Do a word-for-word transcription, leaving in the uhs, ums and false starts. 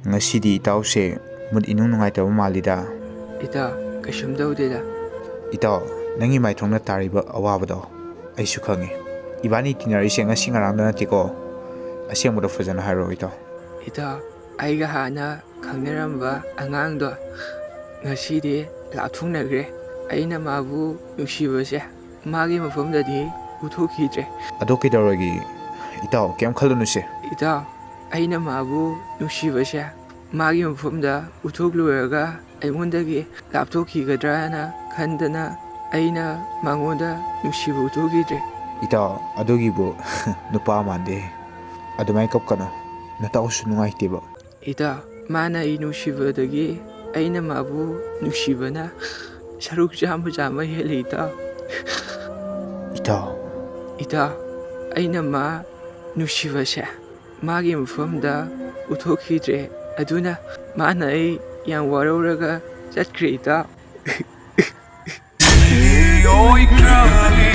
ꯉꯁꯤꯗꯤ ꯏꯇꯥꯎꯁꯦ ꯃꯨꯠ ꯏꯅꯨꯡ ꯅꯨꯡꯉꯥꯏꯇꯕ ꯃꯥꯜꯂꯤꯗ꯫ ꯏꯇꯥꯎ, ꯀꯩꯁꯨꯝ ꯇꯧꯗꯦꯗ꯫ ꯏꯇꯥꯎ, ꯅꯪꯒꯤ ꯃꯥꯏꯊꯣꯡꯅ ꯇꯥꯔꯤꯕ ꯑꯋꯥꯕꯗꯣ ꯑꯩꯁꯨ ꯈꯪꯉꯤ꯫ ꯏꯕꯥꯅꯤ ꯇꯤꯟꯅꯔꯤꯁꯦ ꯉꯁꯤ ꯉꯔꯥꯡꯗ ꯅꯠꯇꯦꯀꯣ꯫ ꯑꯁꯦꯡꯕꯗꯣ ꯐꯖꯅ ꯍꯥꯏꯔꯣ ꯏꯇꯥꯎ꯫ ꯏꯇꯥꯎ, ꯑꯩꯒ ꯍꯥꯟꯅ ꯈꯪꯅꯔꯝꯕ ꯑꯉꯥꯡꯗꯣ ꯉꯁꯤꯗꯤ ꯂꯥꯞꯊꯣꯛꯅꯈ꯭ꯔꯦ꯫ ꯑꯩꯅ ꯃꯥꯕꯨ ꯅꯨꯡꯁꯤꯕꯁꯦ ꯃꯥꯒꯤ ꯃꯐꯝꯗꯗꯤ ꯎꯠꯊꯣꯛꯈꯤꯗ꯭ꯔꯦ꯫ ꯑꯗꯣ ꯀꯩꯗꯧꯔꯒꯦ? ꯏꯇꯥꯎ, ꯀꯩꯝ ꯈꯜꯂꯨꯅꯨꯁꯦ꯫ ꯏꯇꯥꯎ, ꯑꯩꯅ ꯃꯥꯕꯨ ꯅꯨꯡꯁꯤꯕꯁꯦ ꯃꯥꯒꯤ ꯃꯐꯝꯗ ꯎꯠꯊꯣꯛꯂꯨꯔꯒ ꯑꯩꯉꯣꯟꯗꯒꯤ ꯂꯥꯞꯊꯣꯛꯈꯤꯒꯗ꯭ꯔꯥꯅ ꯈꯟꯗꯅ ꯑꯩꯅ ꯃꯉꯣꯟꯗ ꯅꯨꯡꯁꯤꯕ ꯎꯠꯊꯣꯛꯈꯤꯗ꯭ꯔꯦ꯫ ꯏꯇꯥꯎ, ꯑꯗꯨꯒꯤꯕꯨ ꯅꯨꯄꯥ ꯃꯥꯟꯗꯦ꯫ ꯑꯗꯨꯃꯥꯏꯅ ꯀꯞꯀꯅꯨ꯫ ꯅꯇꯥꯎꯁꯨ ꯅꯨꯡꯉꯥꯏꯇꯦꯕ꯫ ꯏꯇꯥꯎ, ꯃꯥꯅ ꯑꯩ ꯅꯨꯡꯁꯤꯕꯗꯒꯤ ꯑꯩꯅ ꯃꯥꯕꯨ ꯅꯨꯡꯁꯤꯕꯅ ꯁꯔꯨꯛ ꯆꯥꯝꯃ ꯆꯥꯝꯃ ꯍꯦꯜꯂꯤ ꯏꯇꯥꯎ꯫ ꯏꯇꯥꯎ꯫ ꯏꯇꯥꯎ, ꯑꯩꯅ ꯃꯥ ꯅꯨꯡꯁꯤꯕꯁꯦ ꯃꯥꯒꯤ ꯃꯐꯝꯗ ꯎꯠꯊꯣꯛꯈꯤꯗ꯭ꯔꯦ꯫ ꯑꯗꯨꯅ ꯃꯥꯅ ꯑꯩ ꯌꯥꯝ ꯋꯥꯔꯧꯔꯒ ꯆꯠꯈ꯭ꯔꯦ ꯏꯇꯥꯎ꯫ ꯑꯣꯏꯈ꯭ꯔꯕꯤ